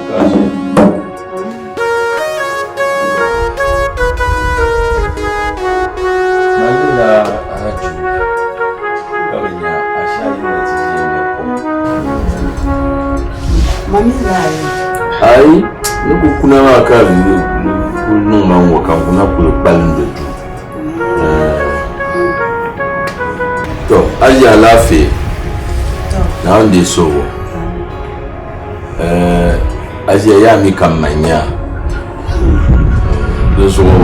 ka shi. Mali la haju ka bi nya a shɛhi na ti ʒiya nya kom. Mami laayi. Ayi, ni ku kuna maa ka kuli niŋ ma ŋɔ ka n kuna kuli kpalim di duu. To, a ʒi alaafee. Naawuni deei suhigu. A ʒiya yaa mi ka m ma nya a. Di zuɣu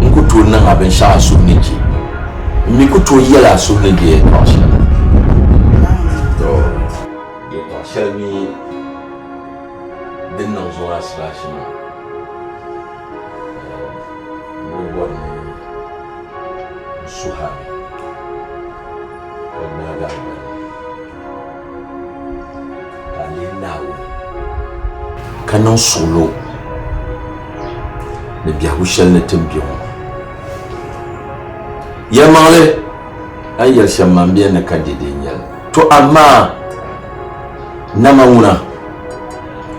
n ku tooi niŋ a binshɛɣu a suhu ni je. M mi ku tooi yɛli a suhu ni je yɛltɔɣa shɛli. To, yɛltɔɣa shɛli mi din niŋ zuŋɔ asibaasi maa, n bi bɔri ni n suhi a mi ka gbaagi a gbali. Ka a lihi Naawuni, ka niŋ suɣilo ni biɛhigu shɛli ni ti ni be ŋɔ. Yɛlimaŋli, a ni yɛli shɛm maa, m beni ni ka dɛde n-nyɛ li. To amaa nama ŋuna,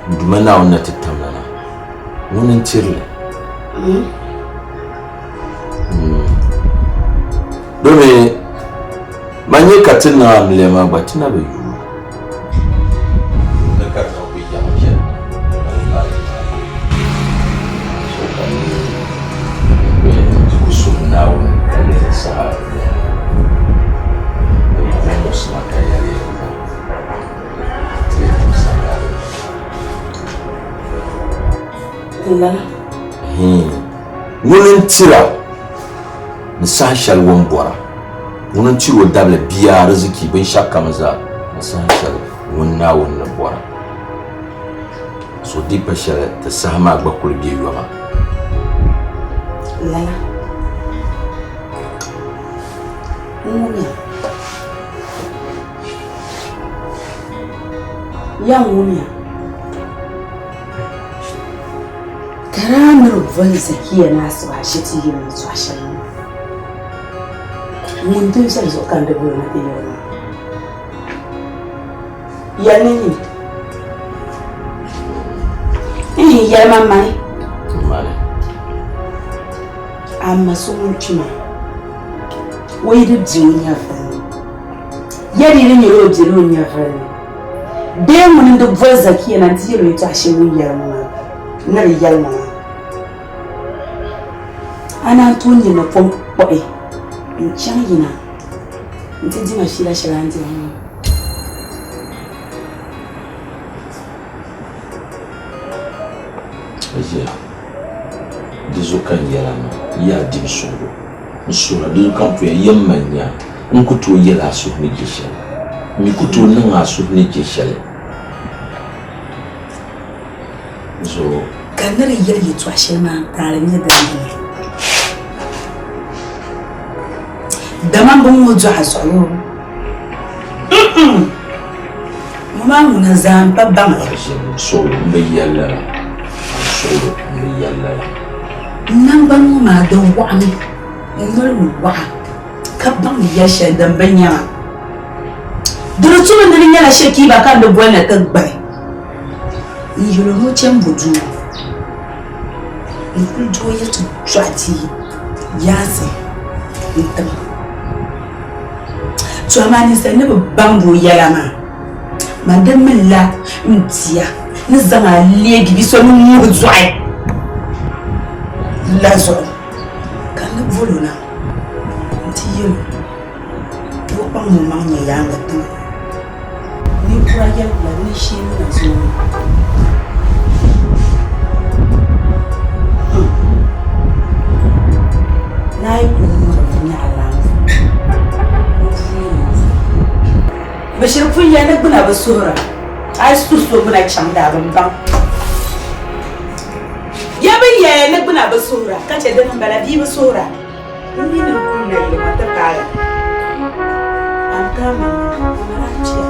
n Duuma Naawuni na ti tamla na, ŋuni n-tiri li. Domi man nyɛ ka ti niŋ amiliya maa gba ti na bi yuui. Ni ka ti ku yaɣi chani baji maa so ka ni ti ku suhi Naawuni ka lihiri saha ni ku muɣisi ma ka yɛli ya ka ti yɛn niŋ saŋgari. Ŋuni n-tira ni saha shɛli o ni bɔra. Ŋuni n-tiri o dabili bia ariziki binshɛɣu kam zaa ni saha shɛli ŋun Naawuni ni bɔra. So di pa shɛli ti saha maa gba kuli be yoma. Lala. N wumya. Ya n wumya. Ka daa miri voli Zakiya ni asiba ashi ti yɛli o yɛtɔɣ shɛli ŋɔ. Ŋun doli shɛli zuɣu ka n di boli na ti yɛli maa. Yɛli ni nyini. Ihi yɛli ma mani. Mani. A ma so ŋun kpi maa, o yi di be o nyɛvili ni, yɛli yi di nyɛla o bela o nyɛvili ni. Bee ŋuni n-di boli Zakiya na nti yɛl o yɛtɔɣ shɛli o ni yɛli ma maa, ni di yɛli ma maa. A naan tooi nya napɔŋ kpuɣi n-chaŋ yina nti di ma fiila shɛli a ni diri ŋɔ. Aʒia, di zuɣu ka n yɛl a maa, yaa dim suhigu. N suhir a, di zuɣu ka n puya yɛm ma n-nya n ku tooi yɛl a suhu ni je shɛli. M mi ku tooi niŋ a suhu ni je shɛli zuɣu. Ka ni di yɛli yɛtɔɣ shɛli maa taali nyɛ din beni. Dama m bi ŋɔ dɔɣi zuɣu yoo. Ŋɔ maa ŋuna zaa m-pa baŋ li. N suɣilo m bi yɛli lala. N suɣilo m bi yɛli lala. N naŋgbani ŋɔ maa di waɣimi, n noli mi waɣa ka baŋ ni yɛli shɛli din bi nya ma. Di di tumi ni di nyɛla Shekiba ka n di boli na ti gbali. N yɛl o ni o chani bo duu n-kuli di o ya ti dɔɣi ti yaansi n-ti ma. To amaa ninsal ni bi baŋdi o yɛla maa, man di minila m bia ni zaŋ a leegi bi so ni ŋuhi dɔɣi la zuɣu ka n ni bol o na nti yɛl o ni o kpaŋm o maŋ nya yaaŋa tiŋa. Ninkura yɛligu la ni shee mi na zuŋɔ. Naa yi kuli ŋmiri n nya alaafee n puuni ni n zuɣu. Bɛ shiri pun yɛli ni gbuna bi suhira, a yi suhi so gbuna chaŋ daa bi baŋ. Ya bi yɛli ni gbuna bi suhira ka chɛ dini m-bala bia bi suhira. N mi ni n kuli nayili ŋɔ ti paai a ni kana ma nina a mali a kpiya.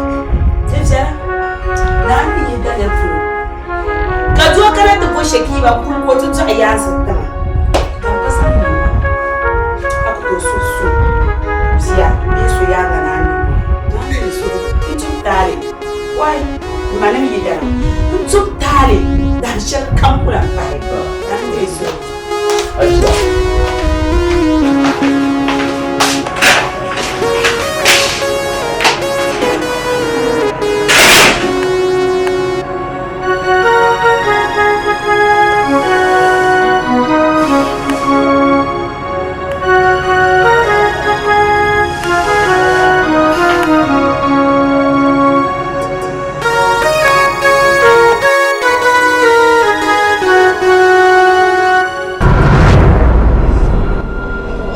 Di viɛla, naa ni yi daliya polo ka doo kana ti bo Shekiba kuli ka o ti dɔɣi yaansi tiŋa ka m pa zaŋ niŋ maa a ku tooi suhi so bia bee so yaaŋa naa ni naa ni suhu n tum taali wai m manim yidana n tum taali dahin shɛli kam ku lan pahi naa ni suhu.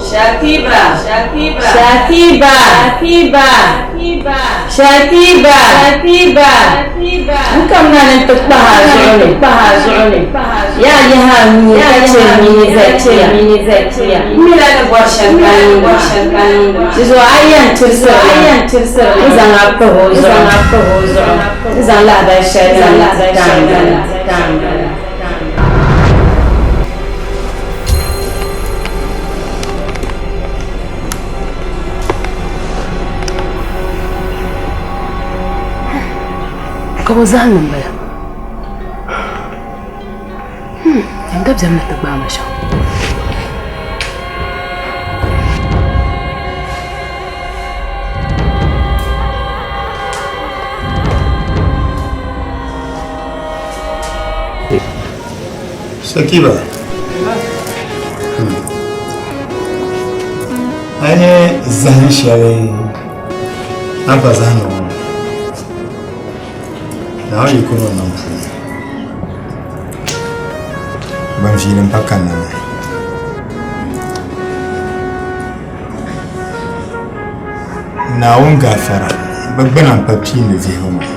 Shakiba Shakiba Shakiba Shakiba Shakiba n kamina ni ti kpahi a zuɣu ni kpahi a zuɣu ni yaa yihi a nuu ka chɛ mini Zakiya n mi la ni bɔri shɛli ka niŋdi maa di zuɣu a yi yɛn tirisiri li n zaŋ a kpahi o zuɣu n zaŋ lahabali shɛli na ni ti kaai. Ka bɔ zahim n bala? N dabiɛm ni ti gbaai ma shɛm. Shakiba. A ni zahim shɛli a ni pa zahindi ŋɔ Naawuni yiko ni o nam puuni ban viili m-pa kanna maa. Naawuni gaafara, bɛ gbana m-pa piindi vihigu maa.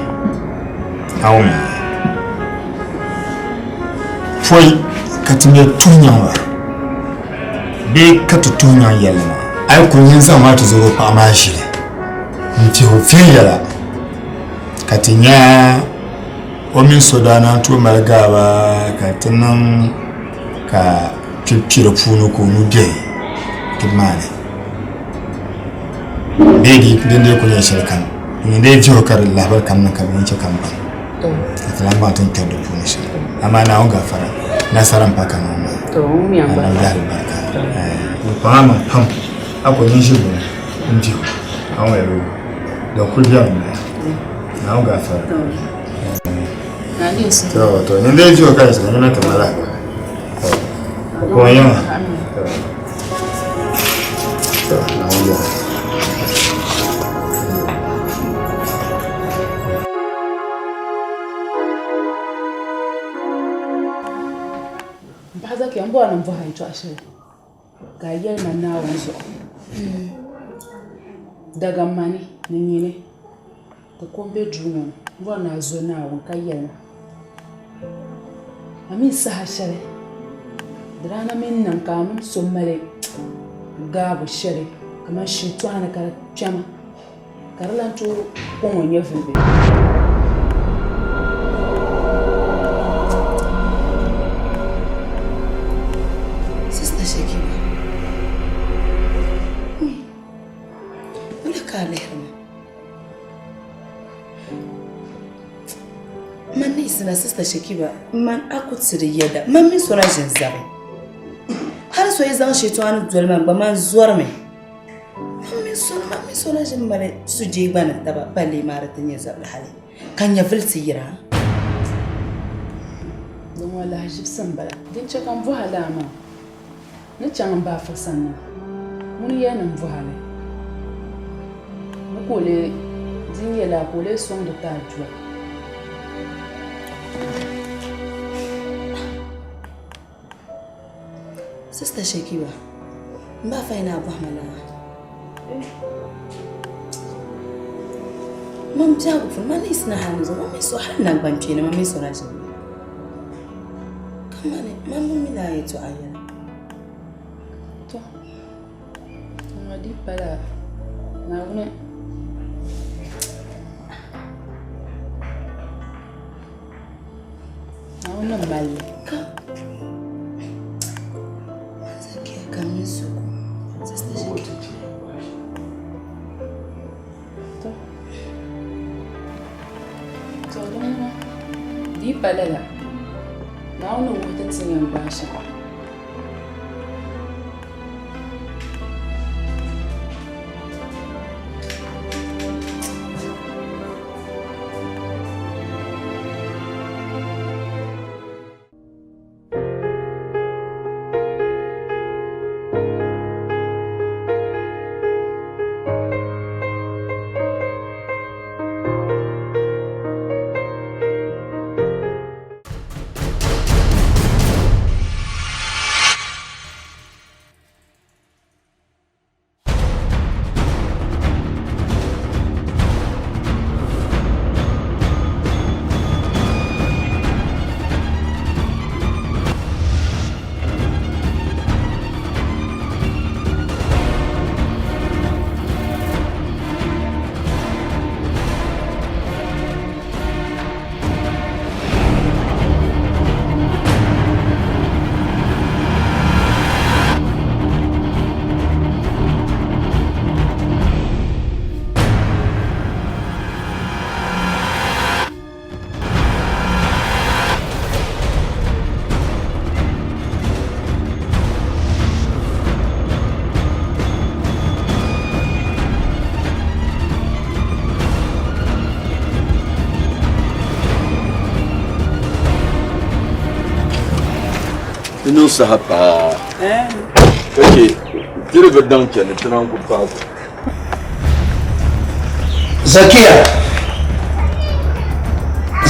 Naawuni pɔi ka ti nya tuhi nyaŋ ba bee ka ti tuhi nyaŋ yɛlli maa, a yi kuli nyin zaŋ maa ti zɔr o paɣa maa ʒili n-tihi o viɛnyɛla ka ti nya o mini so daa naan tooi mali gaaba ka ti niŋ ka kpi kpi di puuni ka o nuu be kpibu maa ni bee di din dii kuli nyɛ shɛli kam n dii vihi o ka di lahabali kam niŋ ka bɛ chɛ ka n baŋ ka ti lahi baŋ ti ni kpɛri di puuni shɛm amaa Naawuni gafara nasara m pa ka niŋ maa Annabi dahali barika o kpaŋ a maŋ pam a ko nyin ʒi gbuni n vihi o a ni yɛli o din kuli bɛni m-bala Naawuni gafara to to nyin dii vihi o ka yiɣisi nina ti ma lahabali o kpaŋ yiŋa to Naawuni gafara. M paɣa Zakiya m bɔri ni m bɔhi a yɛltɔɣa shɛli ka a yɛli ma Naawuni zuɣu Dagamani ni nyini di ko m-be duu ŋɔ ni m bɔri ni a zo Naawuni ka yɛli ma a mi saha shɛli di daa na mi niŋ ka a mini so mali gaabu shɛli kamani shintɔɣu ni ka di kpɛma Ka di lan tooi kɔŋ o nyɛvili bee? Sister Shakiba, wula ka a lihiri ma? Man ni yiɣisina Sister Shakiba, man a ku ti di yɛda, man mini so na ʒini zabi. Hali so yi zaŋ shɛtɔɣa ni doli ma gba, man zɔrimi. Man mini so man mini so na ʒini mali sujee gba ni taba balle maa di ti nyɛ zabili hali ka nyɛvili ti yira. Din ŋɔ lahiʒibisi m-bala. Din chɛ ka m bɔhi a lala maa, n ni chaŋ m ba Afa sani maa, ŋuni n-yɛli ni m bɔhi a li? Ni ka o lee di n-nyɛ lala ka o lee sɔŋdi ti adua. Sister Shakiba, m ba fa yina bɔhi ma lala. Man biɛhigu puuni, man ni yiɣisina hali ni zuŋɔ, man mini so hali naŋgbankpeeni, man mini so na ʒini. Ka mani, man bi mi lala yɛltɔɣa yɛla. To, ŋɔ dii pala Naawuni Naawuni ni mali li. Ka Zakiya ka mi suku. Sister Zakiya. To. To din ŋɔ di yi pa lala Naawuni ni wuhi ti ti ni yɛn gbaai shɛm. Di niŋ saha paa ka chɛ ti di bi daŋ chani ti naan ku paagi o. Zakiya!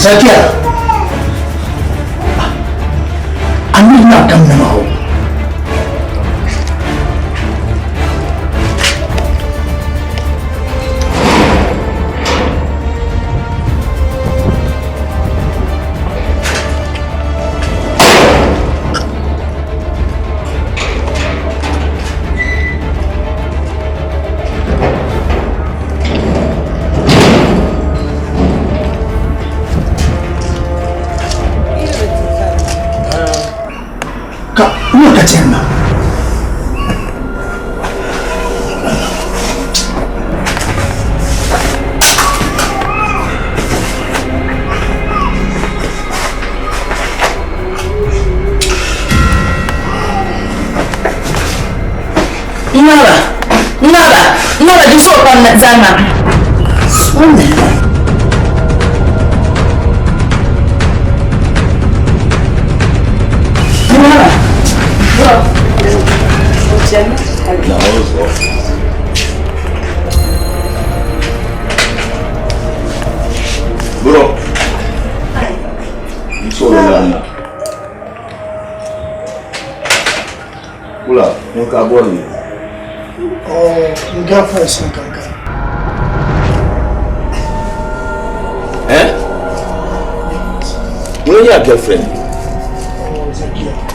Zakiya! A niriba maa kam nima o. Ŋmaba, ŋmaba, ŋmaba di so pam na zama. Sɔŋ. Ŋmaba. Bro. Naawuni zuɣu. Bro. N sɔrɔ lana. Wula, ŋun ka bɔri ni? Oh, n girlfriend sani ka n kana. Eh? Ŋun nyɛ a girlfriend? Oh, Zakiya.